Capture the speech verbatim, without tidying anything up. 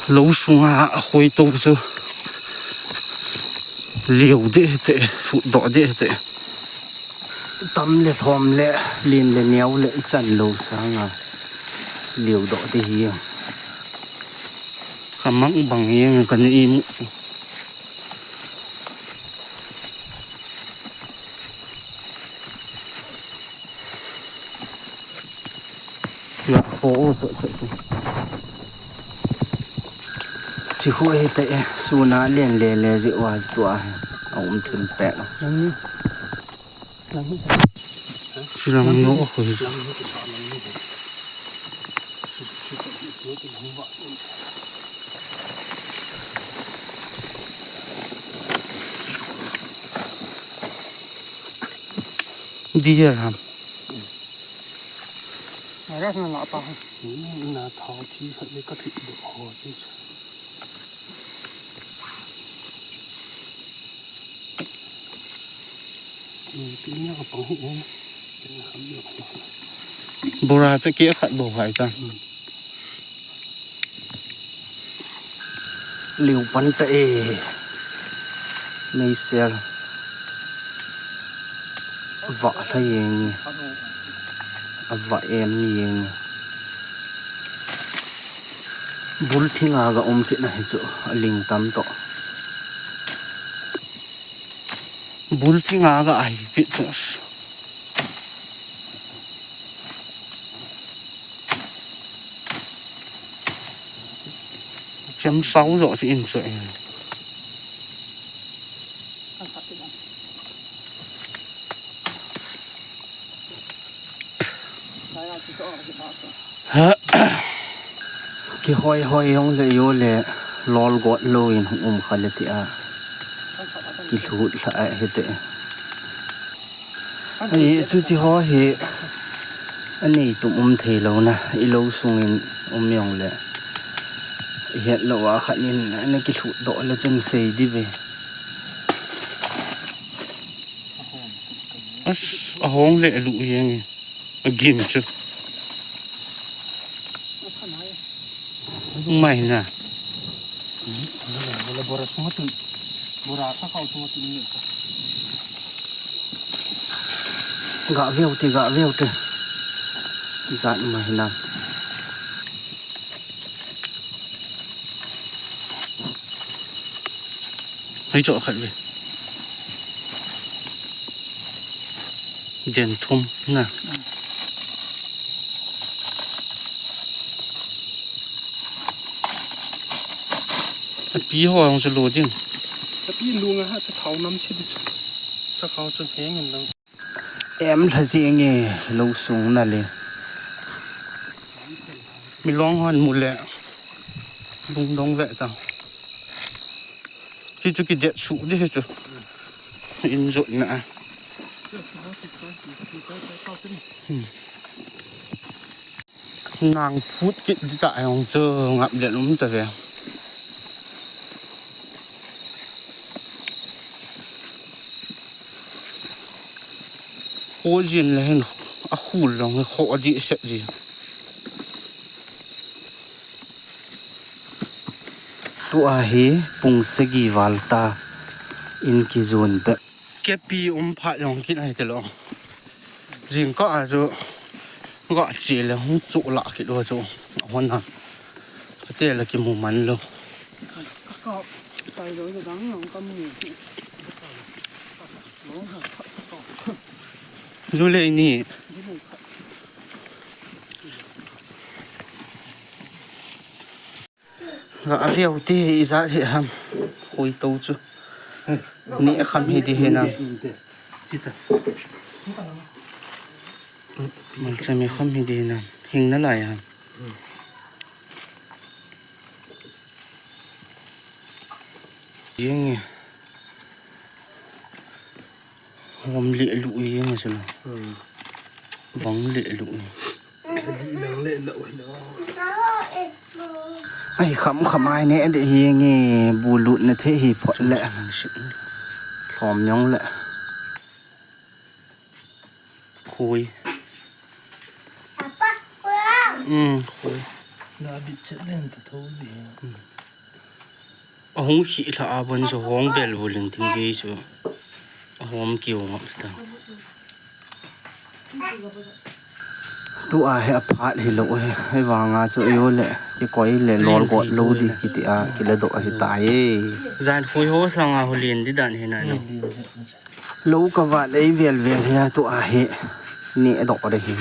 Lou sunga a khoi to chu. Liu deh te, sut doh deh te. Tam le lhom le, lin le neo le chan lou sanga. Liu doh deh hi. Ka mang bang hi ka ni i mu. Ya, ho, ho, to, to, to. Chi ho hi te, suna len le le ji wa ji tua hi. A um thil pek. Lang ni. Lang ni. Chi lang no ko hi. Lang ni. Di ya ram. Ara na la pa. Na thau chi khat le ka thik do ho chi. Bora cha ke khat bo hai ta. Liu pan ta e. Meisel. Va la yeng. A va em yeng. Bul thinga ga um kit na hi chu a ling tam to. Bul thinga ga ai kit chu. Chem sau zo chi in chu. Kihoi hoi jong le jo le lol got lou in hung um kha le ti a. Kilut lha a hite. Ani chu chi ho hi anei tum um thei lou na i lou sung in um jong le. I het lou a khat in ana kilut doh le chun sei di ve. As, a hong le lu jeng. A gim chu. Mai na. Bora sunga tun. Bora sa kau sunga tun ni. Ga veu te, ga veu te. Zat mai na. Hei cho khat ve. Den thum na. Tapi ho ang selo din. Tapi lu nga ha ta thau nam si di. Sa khau chu heng in lang. Em lha jeng e, lou sung na le. Milong hon mu le. Lungdong ve ta. Chu chu kidet suh di chu. In jot na. Hmm. Nang phut kit di ta jong chu ngap le um ta ve. Kho jin le hin a khul jong hi kho di set ji. Tua hi pung sagi val ta in kijon bep. Kepi um phat jong kit ahi ti lo. Jingkah a chu ga che le hung chu la kit lo chu. Hon a. Te la kimu man lo. Ju le ni. Ga a veu te hi ijat hi ham. Khoi to chu. Ni a kham hi di hi nam. Malcha mi kham hi di hi nam. Hing na lai ham. Jing e. Hom le lu jing e sula. Bang le lu ni. Ai, kham kham ai ne de hi nge bu lut na the hi phot le. Lhom jong le. Khui. Papa, papa. Um, khui. Abit chet len patho di. Ahung khi lha a bon chu hong bel bu ling ting gei chu. Ahom kiu ngap ta. Tu a hi aphat hi lo hi. Hi vanga chu yo le kikoi le lol got lo di kiti a kile do hi ta e. Jan khui ho sanga ho lien di dan hi na no. Lo ka vat ei vel vel hi a tu a hi. Ni do re hi.